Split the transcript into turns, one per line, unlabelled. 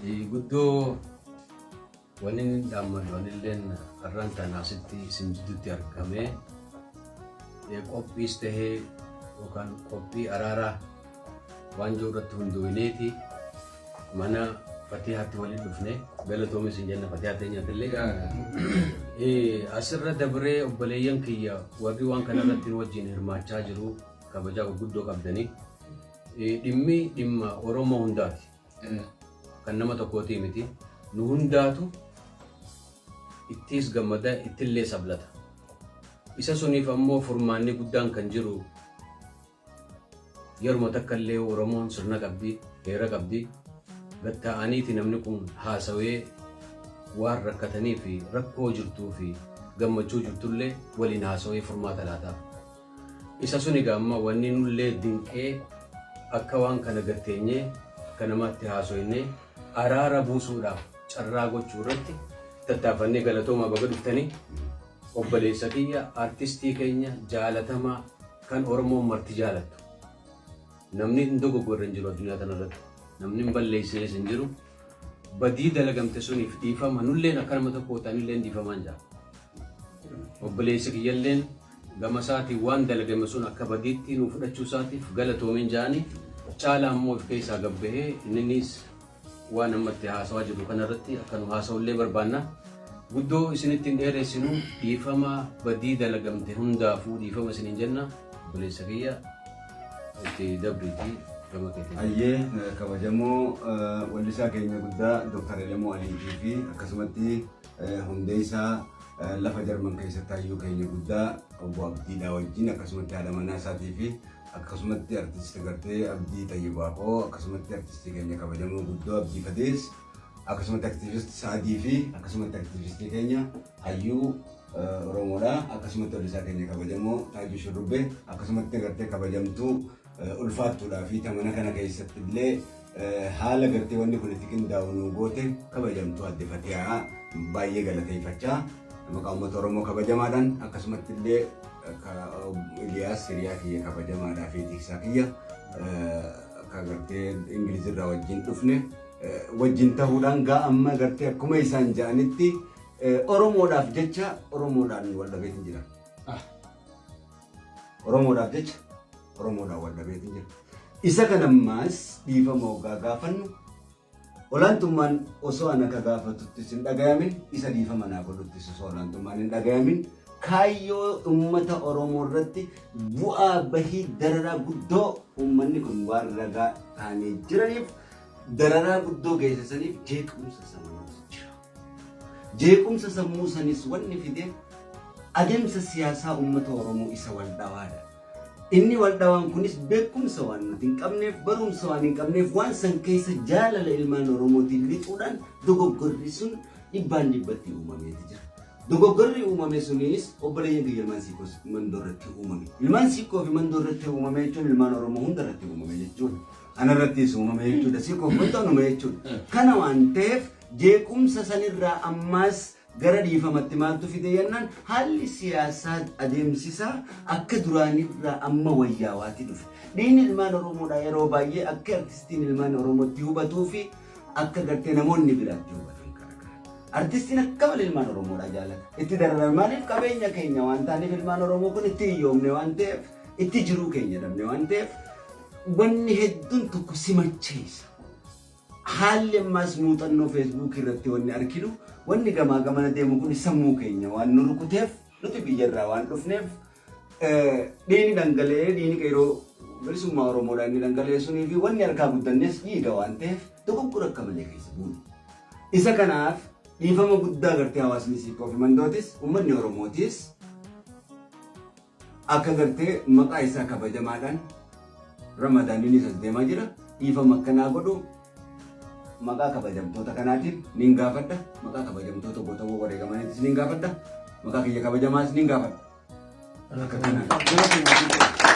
Guddoo wanni inni dhaammadhu anilleen har'aan tana asitti isin jidduutti argamee qophiis tahee yookaan qophii araaraa waan jiru irratti hundooyneeti mana Fatihaatti waliin dhufne. Galatoomi isin jenna, Fatihaa teenyaatillee. Asirra dabree obboleeyyan kiyya warri waan kana irratti nu wajjin hirmaachaa jiru kabajaa gurguddoo qabdanii. Dhimmi dhimma Oromoo hundaati. Kan nama tokkootii miti. Nu hundaatu ittiis gammada, ittillee sablata. Isa suniif ammoo furmaanni guddaan kan jiru yeruma takka illee Oromoon sirna qabdi, heera qabdi. Gatta'aniiti namni kun haasawee waan rakkatanii fi rakkoo jirtuu fi gammachuu jirtullee waliin haasawee furmaata laataaf. Isa sun egaa amma wanni nullee dinqee akka waan kana gatteenyee akka namaatti haasoynee araara buusuudhaaf carraa gochuu irratti tattaafannee. Galatoomaa, baga dhuftanii. Obboleessa kiyya, artistii keenya jaalatamaa kan Oromoon marti jaalattu. Namni hin dogoggorre hin jiru addunyaa kanarratti. Namni hin balleessines hin jiru. Badii dalagamte suniif dhiifama. Nulleen akka nama tokko ta'anilleen dhiifamaan jira. Obboleessi kiyyalleen gama isaatiin waan dalagame sun akka badiitti nu fudhachuu isaatiif galatoomeen ja'anii, caalaa immoo of keessaa gabbahee inninis waan ammatti haasawaa jiru kanarratti akka nu haasawullee barbaanna. Guddoo isinitti hin dheeressinu. Dhiifama, badii dalagamte hundaafuu dhiifama isiniin jenna. Obboleessa kiyya, itti dabriitii gama keetiin.
Ayyee, kabajamoo wallisaa keenya guddaa Dr. Elemoo Aliitii fi akkasumatti hundeessaa lafa Jarman keessatti hayyuu keenya guddaa obbo Abdiidhaa wajjin, akkasumatti haadha manaa isaatii fi akkasumatti artist gartee Abdii Xayyibaaqoo, akkasumatti artistii keenya kabajamoo guddoo Abdii Fadees, akkasumatti aktiivist Saadii fi akkasumatti aktiivistii keenya hayyuu Oromoodha, akkasumatti wallisaa keenya kabajamoo Taajuu Shurrubbee, akkasumatti gartee kabajamtuu ulfaattuudhaa fi tamana kana keessatti illee haala gartee wanni kun itti qindaa'u nu goote kabajamtuu adde Fatihaa baay'ee galateeffachaa, maqaa uummata Oromoo kabajamaadhaan, akkasumatti illee Iliyaas hiriyaa kiyya kabajamaadhaa fi tiksaa kiyya akka gartee Ingilizirraa wajjin dhufne wajjin ta'uudhaan gaa amma gartee akkuma isaan ja'anitti Oromoodhaaf jecha Oromoodhaan wal dhabeetiin jira. Oromoodhaaf jecha Oromoodhaan wal dhabeetiin jira. Isa kana ammaas dhiifama hoggaa gaafannu olaantummaan osoo an akka gaafatuttis hin dhagayamin, isa dhiifama naa godhuttis osoo olaantummaan hin dhagayamin, kaayyoo uummata Oromoo irratti bu'aa bahii dararaa guddoo uummanni kun waan ragaa ta'anii jiraniif, dararaa guddoo geessisaniif jeequmsa sammuutu jira. Jeequmsa sammuu sanis wanni fide adeemsa siyaasaa uummata Oromoo isa wal dhawaadha. Inni wal dhawaan kunis beekumsa waan nuti hin qabneef, barumsa waan hin qabneef, waan san keessa jaalala ilmaan Oromootiin lixuudhaan dogoggorri sun dhibbaan dhibbatti uumameeti jira. Dogoggorri uumame sunis obboleeyyan kiyya ilmaan Siikkoo Mandoo irratti uumame. Ilmaan Siikkoo fi Mandoo irratti uumame jechuun ilmaan Oromoo hunda irratti uumame jechuudha. Anarrattis uumame jechuudha. Siikkoo fi Mandoon uume jechuudha. Kana waan ta'eef jeequmsa sanirraa ammaas gara dhiifamatti maaltu fide jennaan, haalli siyaasaa adeemsisaa akka duraanirraa amma wayyaawaati dhufe. Dhiigni ilmaan Oromoodhaa yeroo baay'ee akka artistiin ilmaan Oromootti hubatuu fi akka gartee namoonni biraatti hubatan garagara. Artistiin akka malee ilmaan Oromoodhaa jaalata. Itti dararan maaliif qabeenya keenya waan ta'aniif, ilmaan Oromoo kun itti hiyyoomne waan ta'eef, itti jiruu keenya dhabne waan ta'eef, wanni hedduun tokko simacheessa. Haalli ammaas muuxannoo Feesbuukii irratti wanni arginu, wanni gamaa gamana deemu kun sammuu keenya waan nu rukuteef, nuti biyyarraa waan dhufneef, dhiigni dhangala'ee, dhiigni qeeroo bilisummaa Oromoodhaan inni dhangala'e sunii fi wanni harkaa guddannes dhiiga waan ta'eef dogoggora akka malee keessa buune. Isa kanaaf dhiifama guddaa gartee hawaasni Siikkoo fi Mandootis uummanni Oromootis akka gartee maqaa isaa kabajamaadhaan Ramadaaniinis as deemaa jira. Dhiifama akkanaa godhu maqaa kabajamtoota kanaatiin nin gaafadha. Maqaa kabajamtoota gootawwan wareegamaniitis nin gaafadha. Maqaa kiyya kabajamaas nin gaafadha. Akka kanaan.